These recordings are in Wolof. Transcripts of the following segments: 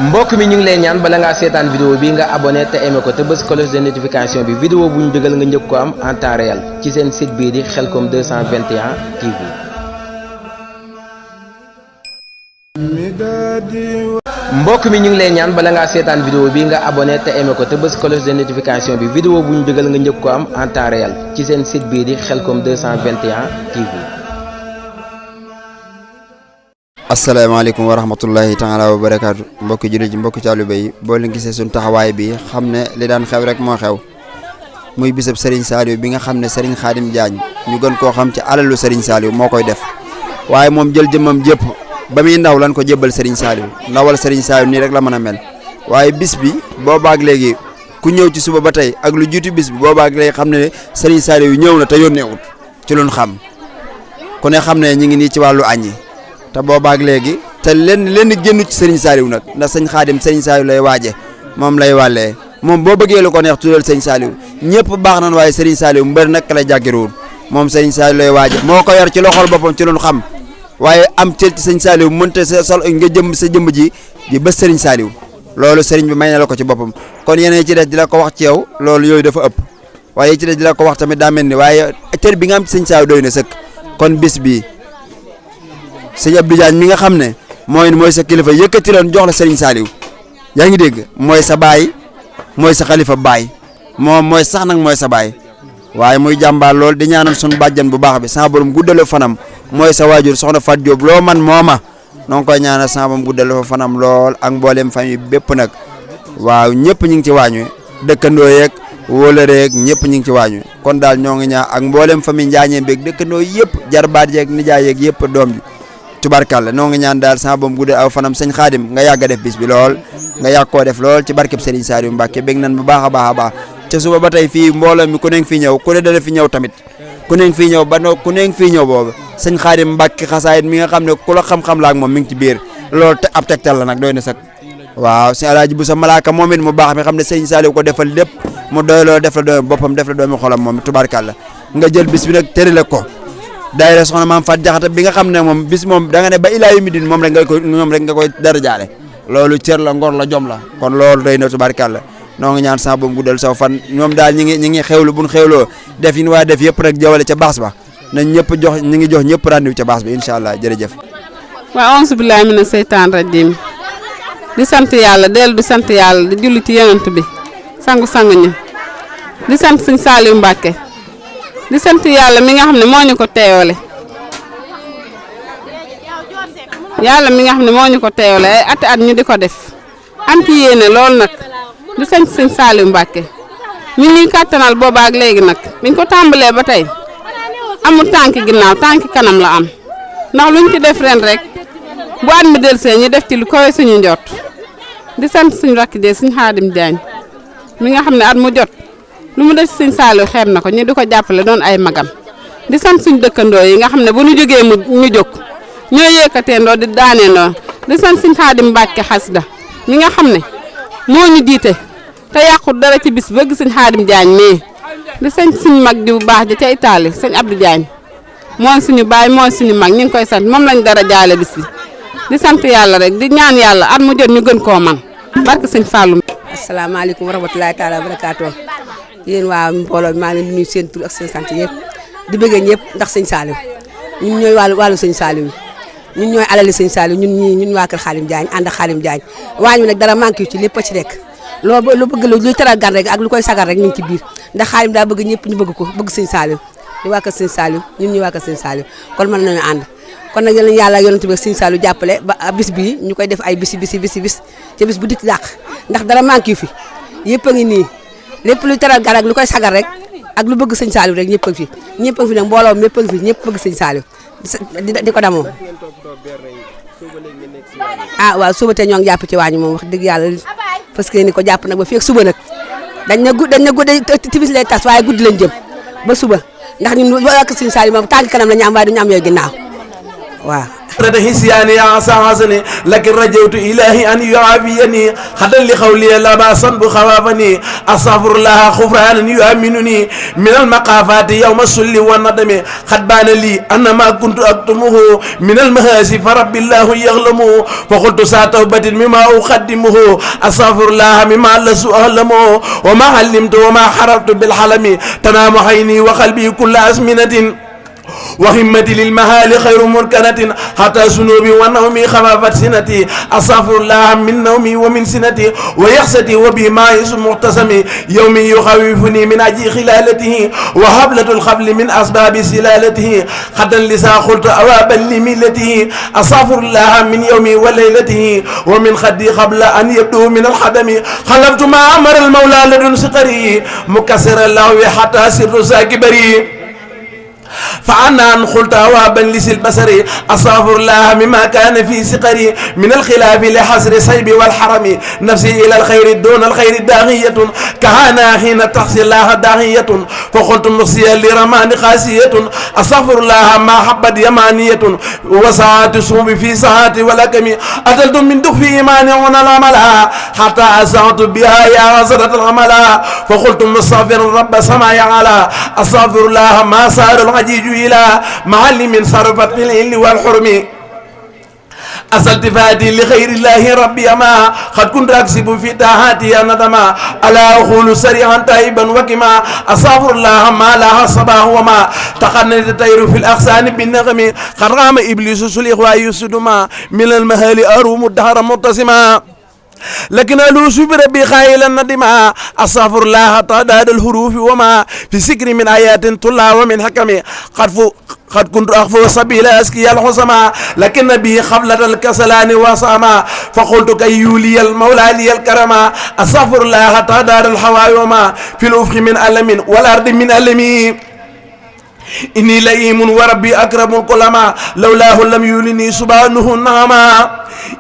mbokk mi ñu ngi lay ñaan bala ngaa seetaan vidéo bi nga abonné te aimé ko te bës cloche de notification bi vidéo bu ñu dugal nga njëkk ko am en temps réel ci seen site bii di Khelcom 221 TV. mbokk mi ñu ngi lay ñaan bala ngaa seetaan vidéo bi nga abonné te aimé ko te bës cloche de notification bi vidéo bu ñu dugal nga njëkk ko am en temps réel ci seen site bii di Khelcom 221 TV. asalaamaaleykum wa rahmatullahi taala wa barakaatu mbokki jullit ji mbokki taalibe yi boo leen gisee suñu taxawaay bi xam ne li daan xew rek moo xew muy bisab Serigne Saliou bi nga xam ne Serigne Khadim Diagne ñu gën koo xam ci alalu Serigne Saliou moo koy def waaye moom jël jëmmam jëpp ba muy ndaw lan ko jébbal Serigne Saliou ndawal Serigne Saliou nii rek la mën a mel waaye bis bi boobaag léegi ku ñëw ci suba ba tey ak lu jiitu bis bi boobaag léegi xam ne Serigne Saliou ñëw na te yónneewut ci luñ xam ku ne xam ne ñu ngi nii ci wàllu añi te boobaag léegi te lenn génnu ci Serigne Saliou nag ndax sëñ Khadim Serigne Saliou lay waaje moom lay wàllee moom boo bëggee lu ko neex tuddal sëñ Saliou ñëpp baax nañ waaye Serigne Saliou mbër nag lay jàggiruwul moom Serigne Saliou lay waaje moo ko yor ci loxol boppam ci lu xam waaye am cër ci sëñ Saliou mënta sa sol nga jëm sa jëmb ji di bës Serigne Saliou loolu Serigne bi may na la ko ci boppam kon yeneen ci des di la ko wax ci yow loolu yooyu dafa ëpp waaye ci des di la ko wax tamit daa mel ni waaye cër bi nga am ci sëñ Saliou doy na sëkk kon bis bii sëñ Abdou Diagne mi nga xam ne mooy sa kilifa yëkkati leen jox la Serigne Saliou yaa ngi dégg mooy sa baay mooy sa xalifa baay moom mooy sax nag mooy sa baay waaye muy jàmbaar lool di ñaanal suñu bàjjan bu baax bi sama borom guddale fanam mooy sa waajur soxna Fat Diop loo man mooma noo ngi koy ñaanal sama borom guddale fa fanam lool ak mboolem famille bépp nag waaw ñëpp ñu ngi ci waañu dëkkandoo yeeg wóolare yeeg ñëpp ñu ngi ci waañu kon daal ñoo ngi ñaan ak mboolem famille njaañee beeg dëkkandoo yëpp jarbaat yeeg nijaay yeeg yëpp doom ji tubarkalla noo ngi ñaan daal sama boom guddee aw fanam sëñ Khadim nga yàgg a def bis bi lool nga yàgg koo def lool ci barkeb Serigne Saliou Mbacke bég nan bu baax a baax a baax ca suba ba tey fii mbooloo mi ku nekk fii ñëw ku ne dana fi ñëw tamit ku nekk fii ñëw ba ku nekk fii ñëw boobu sëñ Khadim Mbacke xasaayit mi nga xam ne ku la xam-xam la ak moom mi ngi ci biir loolu te ab tegtal la nag doy na sax waaw sëñ Alaaji bu sa malaaka moom it mu baax mi xam ne sëñ Saliou ko defal lépp mu doy loo def la doomi boppam def la doomi xolam moom tubarkalla nga jël bis bi nag tëri la ko daayira soxna maam Fat Jaxate bi nga xam ne moom bis moom da nga ne ba ilaa yu mi din moom rek nga koy dara jaale loolu cër la ngor la jom la kon loolu doy na tubarkalla noo ngi ñaan sa boom guddal saw fan ñoom daal ñi ngi xewlu buñ xewloo def yi ñu waa def yëpp rek jawale ca baas ba nañ ñëpp jox ñi ngi jox ñëpp rendez-vous ca baas ba incha allah jërëjëf waaw auzu billaahi mina seytaan rajim di sant yàlla dellu di sant yàlla di julli ci yonent bi sangu-sangu ñu di sant sëñ Saliou Mbacke di sant yàlla mi nga xam ne moo ñu ko teewale yàlla mi nga xam ne moo ñu ko teewale ay at ñu di ko def am ci yéene lool nag di sant sëñ Saliou Mbacke ñu ngi kàttanal boobaak léegi nag biñ ko tàmbalee ba tey amul tànki ginnaaw tànki kanam la am ndax luñ ci def ren rek bu at mi delsee ñu def ci lu koy suñu njot di sant suñu rakk jee suñu Khadim Diagne mi nga xam ne at mu jot lu mu def sëñ Saliou xeeb na ko ñu di ko jàppale doon ay magam di sant suñu dëkkandoo yi nga xam ne bu ñu jógee ñu jóg ñoo yëkkateendoo di daaneendoo di sant sëñ Khadim Mbacke xasida mi nga xam ne moo ñu jiite te yàqut dara ci bis bëgg sëñ Khadim Diagne mii di sant suñu mag ji bu baax ji ca Italie sëñ Abdou Diagne mooy suñu baay mooy suñu mag ñu ngi koy sant moom lañ dara jaale bis bi di sant yàlla rek di ñaan yàlla at mu jot ñu gën koo man barke sëñ Fallou. asalaamaaleykum wa rahmatulahi taala wa barakaatu yéen waa mbooloo bi maa ngi leen di nuyu seen tur ak seen sant yëpp di bëggee ñëpp ndax sëñ Saliou ñun ñooy wàllu sëñ Saliou ñun ñooy alali sëñ Saliou ñun waa kër Khadim Diagne ànd ak Khadim Diagne waañ mi nag dara manqué ci lépp a ci nekk lu bëgg luy teral gan rek ak lu koy sagar rek ñu ngi ci biir ndax Khadim daa bëgg ñëpp ñu bëgg ko bëgg sëñ Saliou di waa kër sëñ Saliou ñun ñuy waa kër sëñ Saliou kon mën nañu ànd kon nag yàlla yonent bi sëñ Saliou jàppale ba bis bii ñu koy def ay bis ca bis bu dikk dàq ndax dara manqué fi yëpp a ngi nii lépp luy teral gan ak lu koy sagar rek ak lu bëgg sëñ Saliou rek ñëpp a ngi fi nag mbooloo ñëpp a ngi fi ñëpp bëgg sëñ Saliou di ko damoo waaw suba te ñoo ngi jàpp ci waañu moom wax dëgg yàlla parce que ni ko jàpp nag ba fii ak suba nag dañ na guddi timis lay tas waaye guddi lañ jëm ba suba ndax ñun waa kër sëñ Saliou moom tànk kanam la ñu am waaye duñu am yooyu ginnaaw waaw هسياني عسى حسني لكن رجوت إلهي أن يعافيني خدا لقولي لا بأسا بخوافني أستغفر الله غفرانا يؤمنني من المقافات يوم السل والندم قد بان لي أن ما كنت أكتمه من المهاسي فرب الله يغلمه فقلت سا توبة مما أقدمه أستغفر الله مما لست أعلمه وما علمت وما حرفت بالحلم تنام عيني وقلبي كل أزمنة وهمتي للمهال خير مركنة حتى سنوبي ونومي خفافت سنتي أستغفر الله من نومي ومن سنتي ويخستي وبما اسم مقتسمي يومي يخوفني من أجي خلالته وهبلة الخبل من أسباب سلالته خدا لسا قلت أوابا لملته أستغفر الله من يومي وليلته ومن خدي قبل أن يبدو من الحدم خلفت ما أمر المولى لدن سقري مكسر الله حتى سر ساكبري فأنا أن قلت أوابا لسي البصر أستغفر الله مما كان في سقري من الخلاف لحسر سيب والحرم نفسي إلى الخير دون الخير داغية كهانا حين تحصي الله داغية فقلت مخسيا لرمان خاسية أستغفر الله ما حبت يمانية وساعات صوم في ساعات ولكم أتلت من دخ في إيمان هنا العملا حتى أسعت بها يا غزرة العملا فقلت مستغفر رب سماء على أستغفر الله ما صار الحجيج إلى معلم صرفت في العل والحرم أسألت فادي لخير الله ربي ما قد كنت أكسب في تاهاتي ندما ألا أقول سريعا تائبا وكما أستغفر الله ما لا صباح وما تقنت الطير في الأغصان بالنغم قد قام إبليس سليخ ويسد ما من المهال أروم الدهر متصما لكن ألوس بربي خائلا ندما أستغفر الله تعداد الحروف وما في سكر من آيات طلع ومن حكم قد كنت أخفو سبيل أسكي الحسما لكن به خبلة الكسلان وصاما فقلت كي يولي المولى لي الكرما أستغفر الله تعداد الحواي وما في الأفق من ألم والأرض من ألمي إني لئيم وربي أكرم القلما لولاه لم يولني سبحانه النعما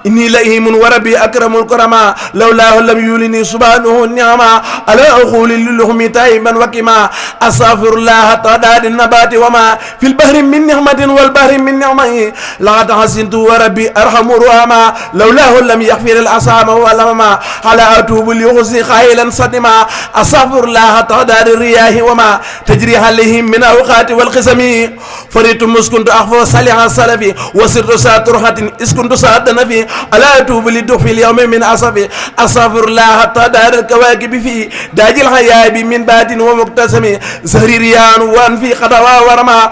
إني لئيم وربي أكرم الكرما لولاه لم يولني سبحانه النعما ألا أقول للهم تائبا وكما أستغفر الله تعداد النبات وما في البحر من نعمة والبحر من نعمه لقد حسنت وربي أرحم رحما لولاه لم يغفر الأسام والأمما على أتوب ليغزي خائلا صدما أستغفر الله تعداد الرياح وما تجري عليهم من أوقات والقسم فريت مسكنت أخفو صالح السلفي وسرت ساترحة اسكنت سادنا في ألا أتوب للدخ في اليوم من أصفي أستغفر الله تعداد الكواكب في داج الحياب من باد ومقتسم زهري ريان وأنفي قدوا ورما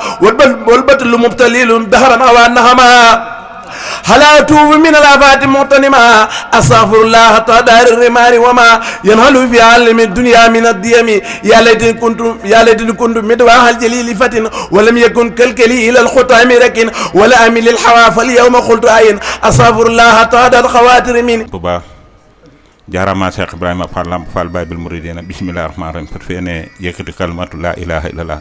والبطل مبتليل دهرا وأنهما هلا توب من الآفات مغتنما أستغفر الله تعداد الرمار وما ينهل في عالم الدنيا من الديم يا ليتني كنت مدواها الجليل فتن ولم يكن كالكلي إلى الخطام ركن ولا أمل الحوا فاليوم قلت عين أستغفر الله تعداد الخواتر من جارما شيخ إبراهيم فال فال بايبل المريدين بسم الله الرحمن الرحيم فتفيني يكتب كلمة لا إله إلا الله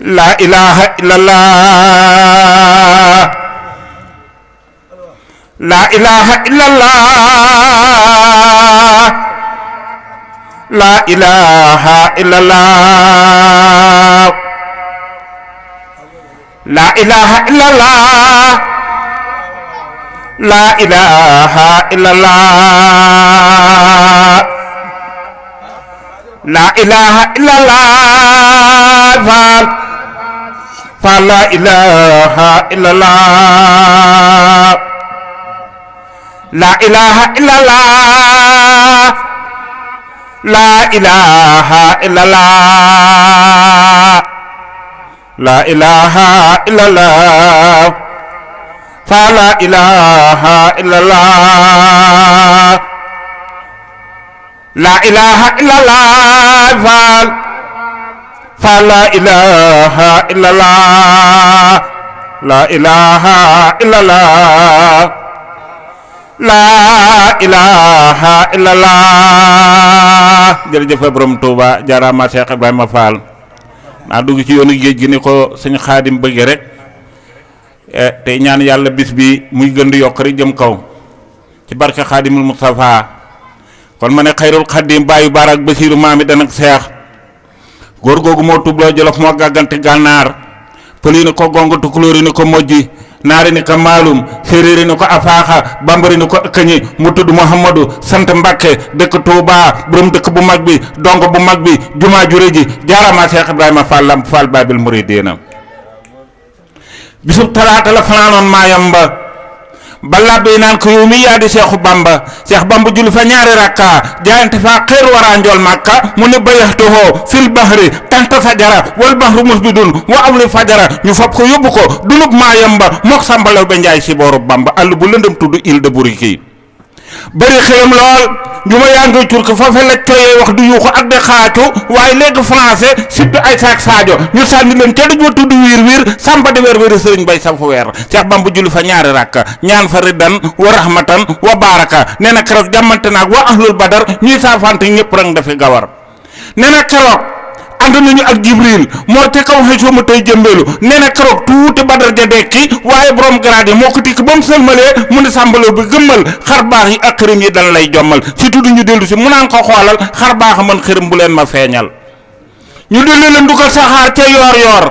لا إله إلا الله لا إله إلا الله لا إله إلا الله لا إله إلا الله لا إله إلا الله لا إله إلا الله فلا إله إلا الله لا إله إلا الله لا إله إلا الله لا إله إلا الله فلا إله إلا الله لا إله إلا الله فلا إله إلا الله لا إله إلا الله لا إله إلا الله jërëjëf borom Touba jaaraama Cheikh Ibrahima Fall naa dugg ci yoonu géej gi ni ko sëñ Xaadim bëgg rek te ñaan yàlla bis bi muy gën di yokk rek jëm kaw ci barke Xaadimul Mustafa kon ma ne xayrul Xaadim bàyyu barak Basiiru maami danak seex góor googu moo tubloo Jolof moo gàggante gànnaar pëli ni ko gongu tukulóori ni ko mojji naari ni ko maalum séeréeri ni ko afaaxa bambari ni ko ëkkañi mu tudd Mouhamadou sant Mbàkke dëkk Touba borom dëkk bu mag bi dongo bu mag bi jumaa ju rëy ji jaarama Cheikh Ibrahima Fall Lamp Fall Babil Mouridina bisub talaata la fanaanoon Mayamba ba labbe yi naan ko yow mi yaa di Seexu Bamba Seex Bamba julli fa ñaari rakka jaayante fa xeer waraa njool Makka mu ne bayaxtuhoo fil bahri tahta sajara wal bahru musbidun wa awli fajara ñu fab ko yóbbu ko dunub Mayamba mook sambalaw ba njaay si booru Bamba àll bu lëndëm tudd Île de Bouriki bëri xëyam lool juma yaa ngi turk foofe la tooyee wax du yuuxu ak di xaacu waaye léegi français surtout ay saak Sadio ñu sànni leen ca dëj wa tudd wiir samba di weer wéri sëriñ bay sa fu weer Cheikh Bamba julli fa ñaari rakka ñaan fa riddan wa rahmatan wa baraka nee na keroog jàmmante naag waa ahlul badar ñuy saafante ñëpp rek dafi gawar nee na keroog ànd nañu ak Jibril moo te kaw xëy sooma tey jëmbeelu nee na keroog tuuti badar ja dekki waaye borom grade yi moo ko tikk ba mu sëlmalee mu ne sàmbaloo bi gëmmal xar baax yi ak xërëm yi dan lay jommal si tudd ñu dellu si mu naan ko xoolal xar baax man xërëm bu leen ma feeñal ñu dellu leen dugal saxaar ca yoor yoor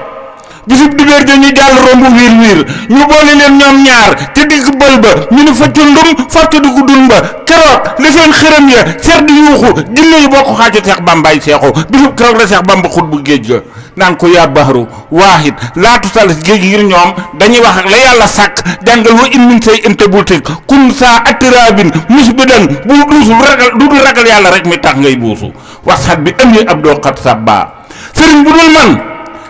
bisub dibéer ja ñu jàll romb wiir ñu boole leen ñoom ñaar te digg bël ba ñu ni fa cundum fàtte du ko dun ba keroog li seen xërëm ya ser di yuuxu jinne yi boo ko xaacu Seex Bambaay seexu bisub keroog la Seex Bamba xut bu géej ga naan ko yaa bahru waahid laatu salis géej ngir ñoom dañuy wax ak la yàlla sàkk jàngal wa in min say inte bul teg kun saa attirabin musbidan bul duusul ragal du dul ragal yàlla rek mi tax ngay buusu wasxat bi ëmni ab doo xat sabba sëriñ bu dul man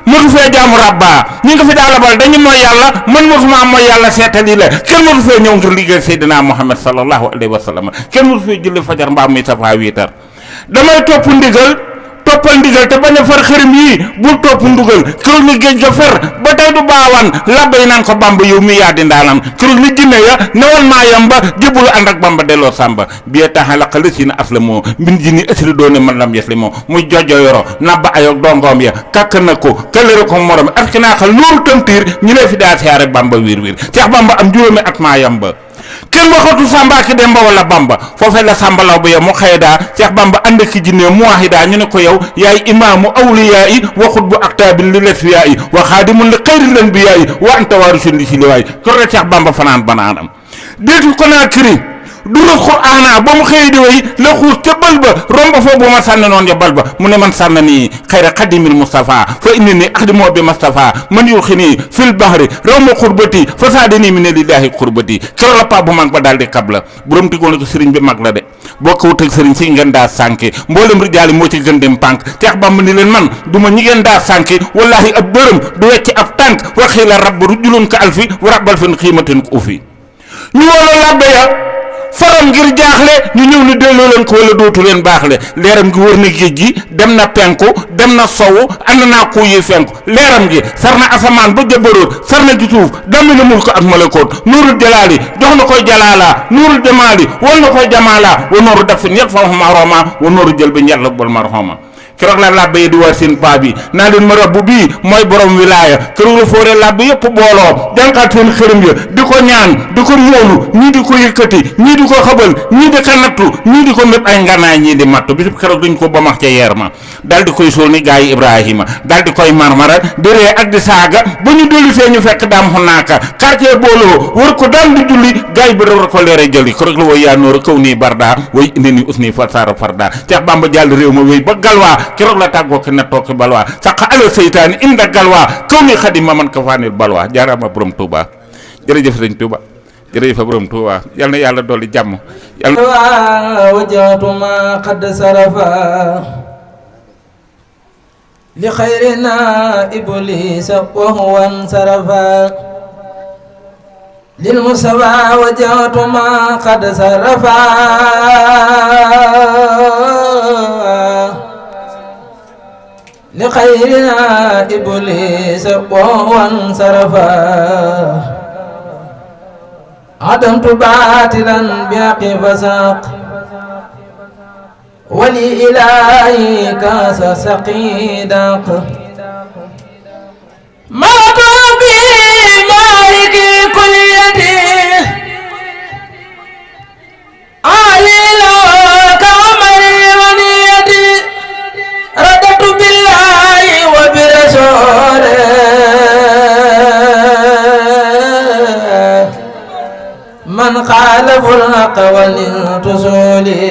mosu fee jaamu rabba ñi nga fi daalabal dañu mooy yàlla man mosuma mooy yàlla seetali la kenn mosu fee ñëw ngir liggéey Seydina Muhammad sallallahu alayhi wa sallam kenn mosu fee julli fajar mbaa muy safa wiitar damay toppal ndigal te bañ a far xërëm yii bul topp ndugal keroog ni géej ga fer ba tey du baawaan labba yi naan ko Bamba yow mi yaa di ndaanam keroog ni jinne ya newoon Mayamba jébbalu ànd ak Bamba delloo Samba biee taxa la xala si na aslamoo mbin ji ni asri doone man lam yes li moo muy jojo yoro nabba ayoog dongoom ya kàkk na ko këllëre ko morom ak naa xal loolu tampiir ñi lay fi daa siyaare Bamba wiir Seex Bamba am juróomi at Mayamba kenn waxatu Samba ki Demba wala Bamba foofee la sambalaw ba yow mu xëy daa Seex Bamba ànd ki jinne mu waxi daa ñu ne ko yow yaay imaamu awliyaa yi wa xutbu aktaabin li lesfiyaa yi wa xaadimun li xayril anbiyaa yi wa anta waarisun li si liwaay kor la Seex Bamba fanaan banaanam déetu ko naa kiri du rëx Qur'aana ba mu xëy di way la xuus ca bal ba romba foofu bu ma sànni noonu ya bal ba mu ne man sànna nii xayra xadimil Mustafa fa inni ni axdimoo bi Mustafa man yul xi nii fil bahri raw ma xurbati fa saadi nii mi ne lillaahi xurbati keroog la pa bu mag ba daal di kab la borom tigoon ko sëriñ bi mag la de boo ko wut ak sëriñ si ngeen daa sànki mboolem rijaali moo ci gën dem pànk Seex Bamba ni leen man du ma ñi ngeen daa sànki wallahi ab dërëm du wecc ab tànk waxii la rabb rujulun ka alfi wa rabbal fin xiimatin ko ufi ñu wala labbe ya faram ngir jaaxle ñu ñëw ni delloo leen ko wala dootu leen baaxle leeram gi wër na géej gi dem na penku dem na sowu ànd naa ko yi fenku leeram gi sar na asamaan ba jëbbaroot sar na ci suuf dammi na mul ko ak malakoot nuurul jalaali jox na koy jalaala nuurul jamaali wal na koy jamaala wa nooru daf fin yet fa maroma wa nooru jël bi njalla bol marxoma keroog la labbe yi di war seen paa bi naa leen ma rabbu bii mooy borom wilaaya keroog la fooree labbe yëpp booloo jànqaat seen xërëm ya di ko ñaan di ko móolu ñii di ko yëkkati ñii di ko xabal ñii di ko nattu ñii di ko mépp ay nganaay ñii di mattu bisub keroog dañ ko bamax ca yeer ma dal di koy suul ni gaa yi Ibrahima dal di koy marmara di ree ak di saaga ba ñu dolli see ñu fekk daam xunaaka quartier booloo wër ko daal di julli gaa yi bi war ko leere jëli keroog la woy yaa noor kaw nii barda way indi ni us nii farsaara farda Seex Bamba jàll réew ma wéy ba galwaa keroog la tàggoo ki na toog ki balwaa saqa ala seytaani inda galwaa kaw ni xadima man ka faanil balwaa jaaraama borom Touba jërëjëf sëñ Touba jërëjëf borom Touba yal na yàlla dolli jàmm yàlla wajatuma qad sarafa li xayrina iblisa wa huwa sarafa lil musawa wajatuma qad sarafa li xayrina iblisa wa huwa sarafa adamtu baatilan bi aqi fasaq wali ilaahi kaasa saqidaq malatu bi maliki kulliyati alila kamari waniyati radatu billahi wa bi rasuli خالفوا الحق والانتصولي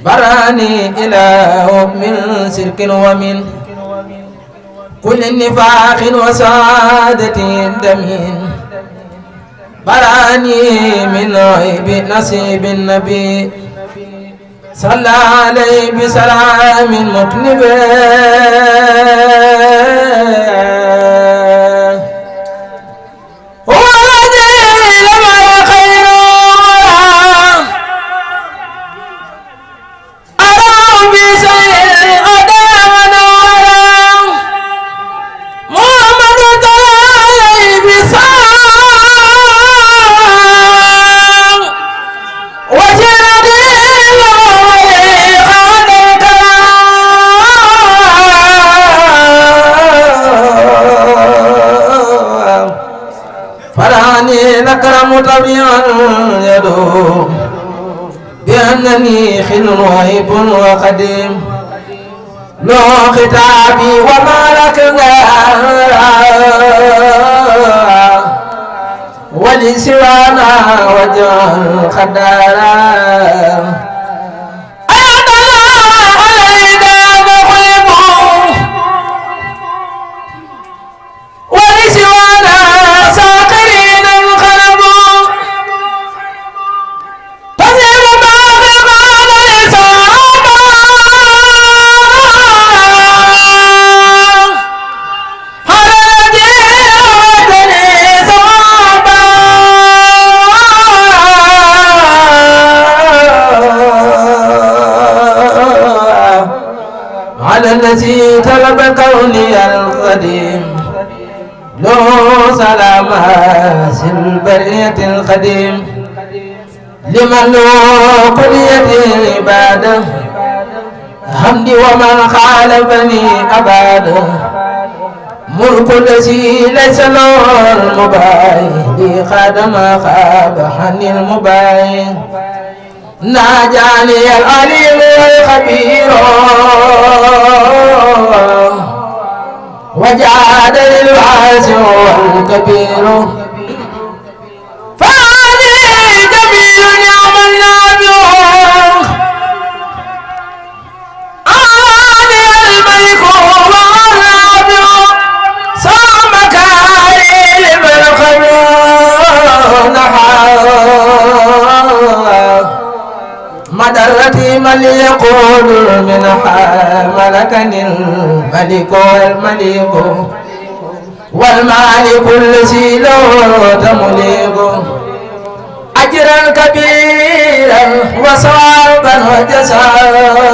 براني إله من سرك ومن كل نفاق وسعادة دمين براني من عيب نصيب النبي صلى عليه بسلام مطنب الأكرم طبيعا يدوم بأنني خل وهيب وقديم لو خطابي وما لك ولسوانا وجه الخدارا الذي طلب كوني القديم له سلام البرية القديم لمن له كلية العبادة حمدي ومن خالفني أبدا ملك الذي ليس له المباين لي خادم خاب حني المباين ناجاني العليم والخبير وجعلني الواسع والكبير فاني جميل نعم النافع اني الملك والرافع صام كاري لمن خبير مدرتي من يقول من ملكني الملك والملك والمالك الذي له تمليك أجرا كبيرا وصوابا وجزاء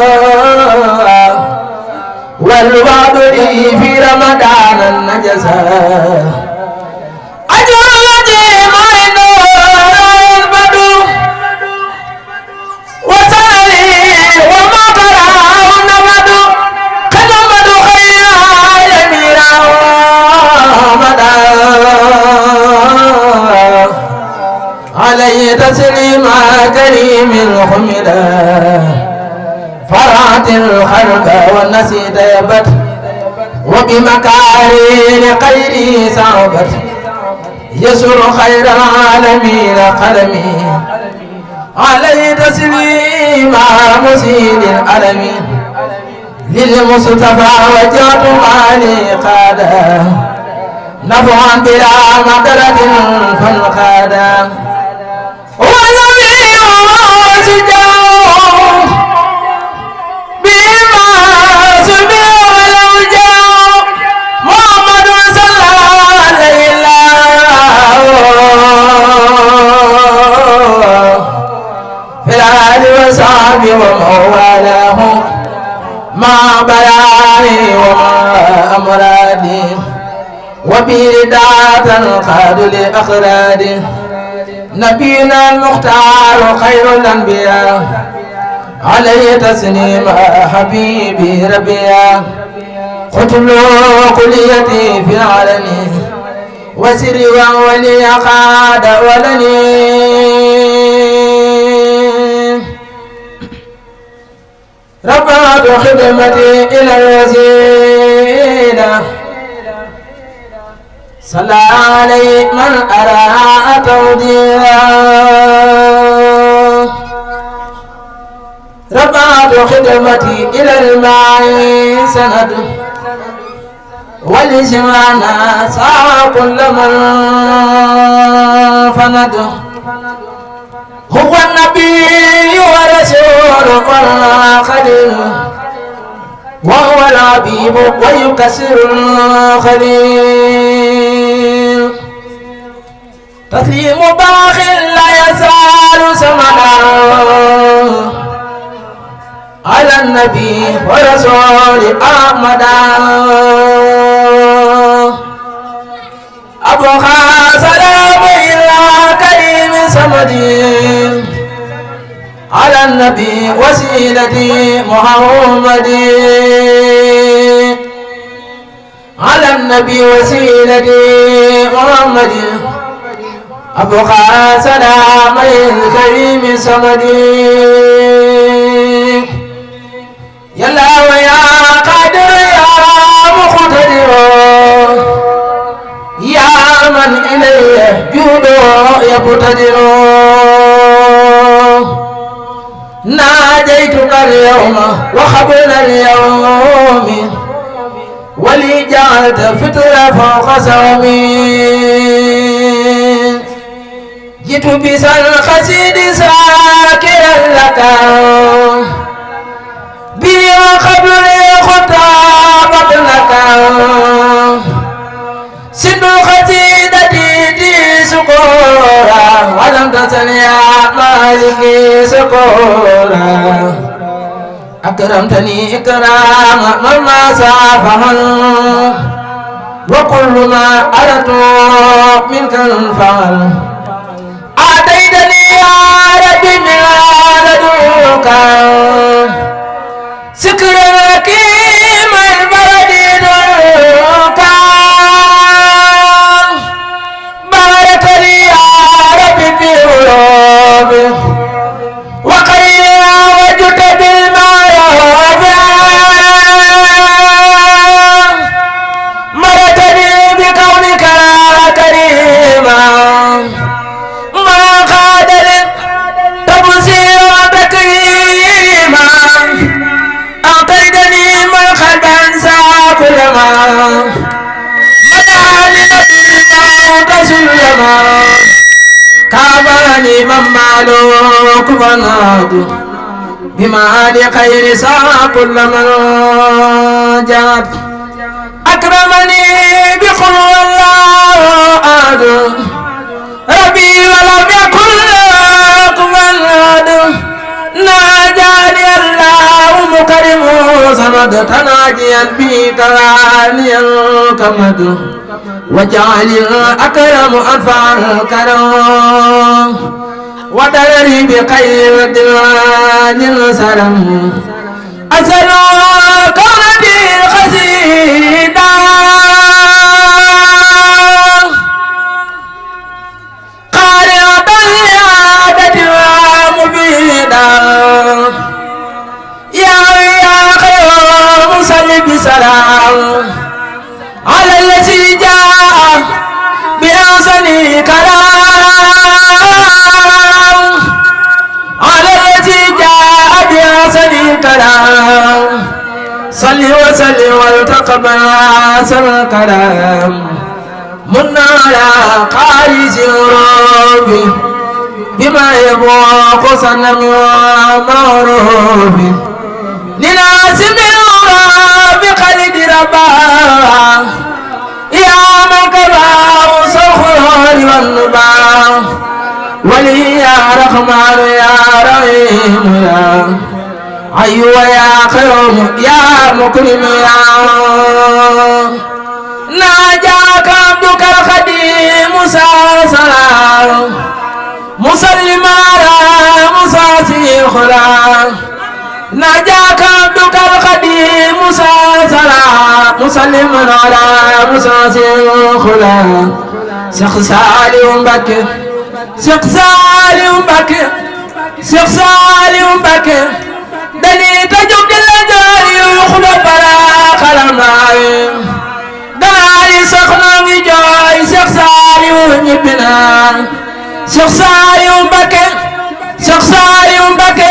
والوعد لي في رمضان النجزاء علي تسليم كريم الحمدا فرعت الخلق والنسيت يبت وبمكارين خيري صعبت يسر خير العالمين قلمي علي تسليم مسيد العالمين للمصطفى وجهت مالي قادا نفعا بلا مقدرة فالقادا والنبي وسجاه بما سمع ولو جاء محمد صلى عليه في الآل وصحبه وموالاه ما بياني وما أمرادي وبرداة القاد لأخرادي نبينا المختار خير الأنبياء عليه تسليم حبيبي ربيا قتل كليتي في العالمين وسري ولي قاد ولني رفعت خدمتي إلى الوسيلة صلى عليه من أرى توديعا رفعت خدمتي إلى الماء سند ولسوانا سعى كل من فند هو النبي ورسول والخليل وهو العبيب ويكسر الخليل تسليم باخ لا يزال سمدا على النبي ورسول أحمد أبوها سلام إلى كريم سمدي على النبي وسيلتي محمد على النبي وسيلتي محمد أبوها سلام الكريم سمدي يا الله يا قادر يا مقتدر يا من إليه جوده يقتدر ناديتك اليوم وقبل اليوم ولي جعلت فتر فوق سومي جئت بسر الخسيد ساكرا لك بي وقبل الخطاب لك سن الخسيدتي دي سكورا ولم تسل يا مالكي سكورا أكرمتني إكرام مما سافها وكل ما أردت منك الفعل آتيتني يا ربي من لدنك سكرك من بردينك بارك لي يا ربي في قلوبي وقيل وجدت بالمعروف مرتني بكونك كريما ما قادر تبصير وتكريما أعطيتني من خلبا ساكلما مدعني بالموت سلما كاباني من مالوك فناد بما لخير ساعة كل من جاد أكرمني بقل الله أحد ربي ولم يكن كفوا أحد ناجاني الله مكرم سمد تناجيا بي كراني الكمد وجعل الأكرم أنفع الكرم ودري بخير الديوان السلام أسأل كونتي خسيدا قارئة العادة ومفيدا يا خير مسلم بسلام على الذي جاء بأحسن كلام على الذي جاء بأحسن كلام صل وسلم والتقبل أحسن الكلام من على قارئ الروب بما يفوق سنم ومعروف لناس من بقلد ربا يا من كباه صخور والنبا ولي يا رحمن يا رحيم يا أيوة يا كريم يا مكرم يا ناجاك عبدك الخديم مسلسلا مسلما على مساسي خلا ناجاك عبدك القديم مسلسلا مسلما على مساسي خلا شيخ سالم بك شيخ سالم بك شيخ سالم بك دني تجوب الجاري يخلو بلا خلماي داري سخنا بجاي Saliou ñibbi na Cheikh Saliou Mbacké Cheikh Saliou Mbacké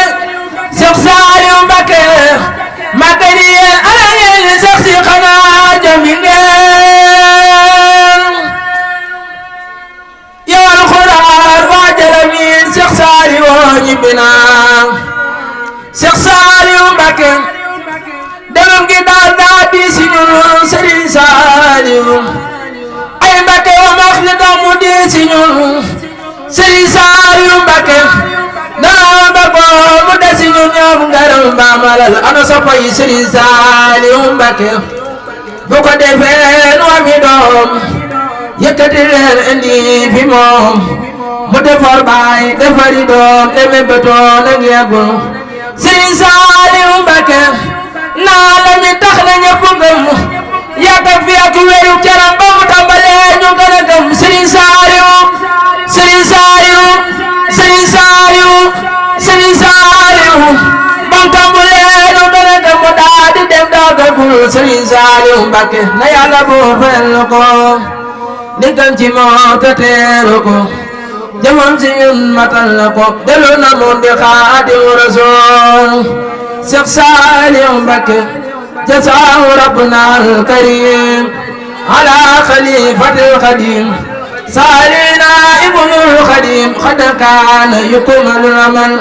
Cheikh Saliou Mbacké magani ala ngeen Cheikh si xanaa jami ngeen yow alxuraan waajalamin Cheikh Saliou ñibbi na Cheikh Saliou Mbacké demam gi daal daa di si ñun Serigne Saliou ay Mbacké wa max li tax mu di si ñun Serigne Saliou Mbacké dara ba ko mu des si ñun ñoom ngaram baamalal ana soppa yi Serigne Saliou Mbacké bu ko defee nu ami doom yëkkati leen indi fi moom mu defar baay defari doom deme betoon ak yeggul Serigne Saliou Mbacké naa la mi tax na ñëpp gëm yàgg fi ak wéru caram ba mu tàmbalee ñu gën a gëm Serigne Saliou Serigne Saliou Serigne Saliou Serigne Saliou ba mu tàmbalee ñu gën a gëm mu daal di dem daagagul Serigne Saliou Mbacké na yàlla boo fel ko di gën ci moo te teeru ko jëmam si ñun matal na ko delu na moom di Xaadimu Rasuul Cheikh Saliou Mbacké جزاه ربنا الكريم على خليفة الخديم سالنا ابن الخديم قد كان يكمل العمل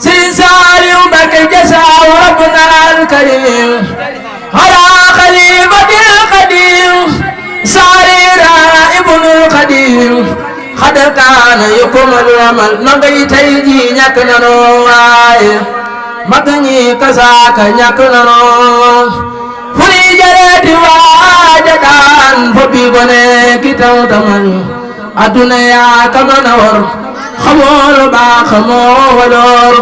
Serigne Saliou Mbacké جزاه ربنا الكريم على خليفة الخديم سالنا ابن الخديم قد كان يكمل العمل نغي تيجي ñàkk na noo waaye mag ñi kasaaka ñàkk na noo fu ñuy jëleeti waaja daan fo bi gone ki taw tamal adduna yaa ka mën a war xamoo lu baax xamoo waloor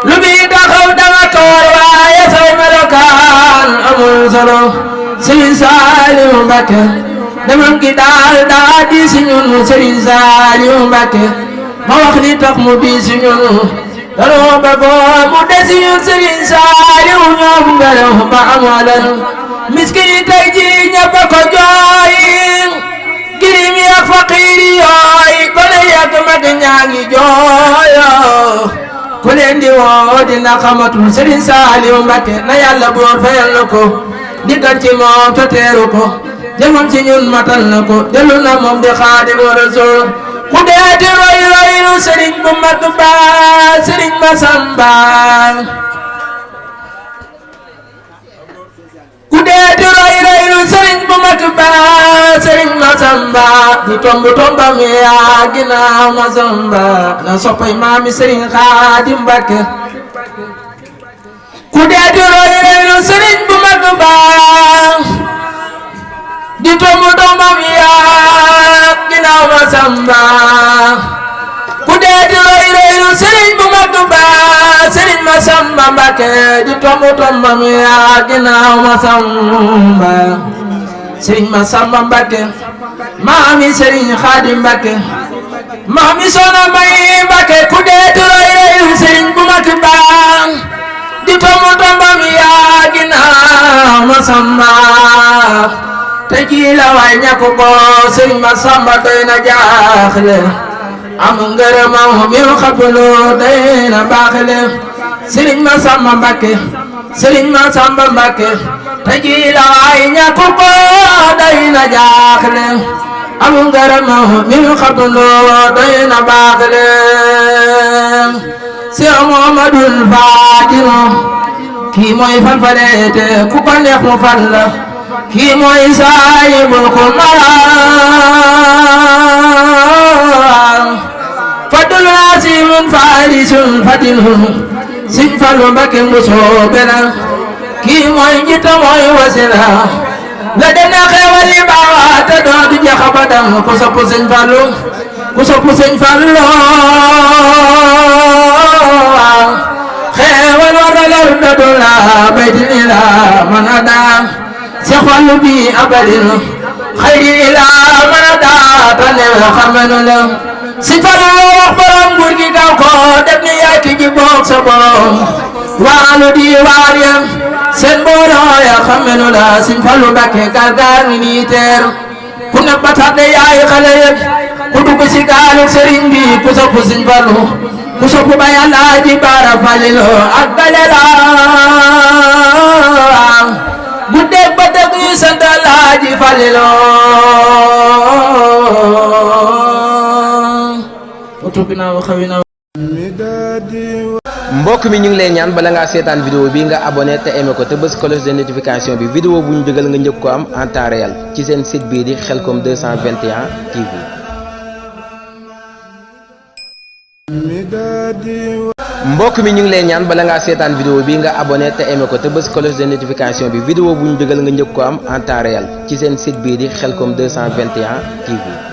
lu bi taxaw danga toor waaye say melokaan amul solo Serigne Saliou Mbacké demam gi daal daa di si ñun Serigne Saliou Mbacké ma wax li tax mu di si ñun daloo ba boo mu desi ñun Serigne Saliou ñoom ngelaw ba amalal miskin yi tey ji ñëpp a ko jooy girim yi ak faqiir yi yooy gone yàgg mag ñaa ngi jooyo ku leen di woo dina xamatul Serigne Saliou Mbacké na yàlla boor fayal na ko di gën ci moom te teeru ko jëmam ci ñun matal na ko dellu na moom di Xaadimu Rasuul ku deeti roy roylu Serigne bu mag ba Serigne Massamba ku deeti roy roylu Serigne bu mag ba Serigne Massamba di tomb tombam yaa ginnaaw Massamba na soppay maami Serigne Xaadim Mbacké ku deeti roy roylu Serigne bu mag ba di tomb tombam yaa ginnaaw Massamba ku deeti roy roylu Serigne bu mag ba Serigne Massamba Mbacké di tomb tombam yaa ginnaaw Massamba Serigne Massamba Mbacké maami Serigne Khadim Mbacké maami Soxna May Mbacké ku deeti roy roylu Serigne bu mag ba di tomb tombam yaa ginnaaw Massamba te ji la waay ñàkk ko Serigne Massamba doy na jaaxle am ngërëmam mi xaplu doy na baaxle Serigne Massamba Mbacké Serigne Massamba Mbacké te ji la waay ñàkk ko doy na jaaxle am ngërëmam mi xaplu doy na baaxle Cheikh Mouhamadoul Fadil kii mooy falfaleete ku ko neex mu fal la kii mooy saayibul xumaar fadul naasimun faarisun fadilhum Serigne Fallou Mbacké mbusoobe la kii mooy njiitu mooy wasila la dana xewali baawa te doodu jaxabadam ku sopp Serigne Fallou ku sopp Serigne Fallou xewal waralal dadula baydinila manada Cheikh Fallou bi abadil xayri ila manada tane xamanu la Serigne Fallou wax borom nguur gi gaw ko def ni yaay ki ji boog sa borom waalu di waar ya seen booloo ya xamanu la Serigne Fallou Mbacké gargaar ni nii teer ku ne batat de yaay xale yëpp ku dugg si gaalu sëriñ bi ku sopp Sëriñ Fallu ku sopp Baay Alaaji Baara Falilu ak galela guddeeg ba dëgg yu sant Alaaji Falilu mbokk mi ñu ngi lay ñaan bala ngaa seetaan vidéo bi nga abonné te aimé ko te bës cloche de notification bi vidéo bu ñu dugal nga njëkk ko am en temps réel ci seen site bii di Khelcom 221 TV. mbokk mi ñu ngi lay ñaan bala ngaa seetaan vidéo bi nga abonné te aimé ko te bës cloche de notification bi vidéo bu ñu dugal nga njëkk ko am en temps réel ci seen site bii di Khelcom 221 TV.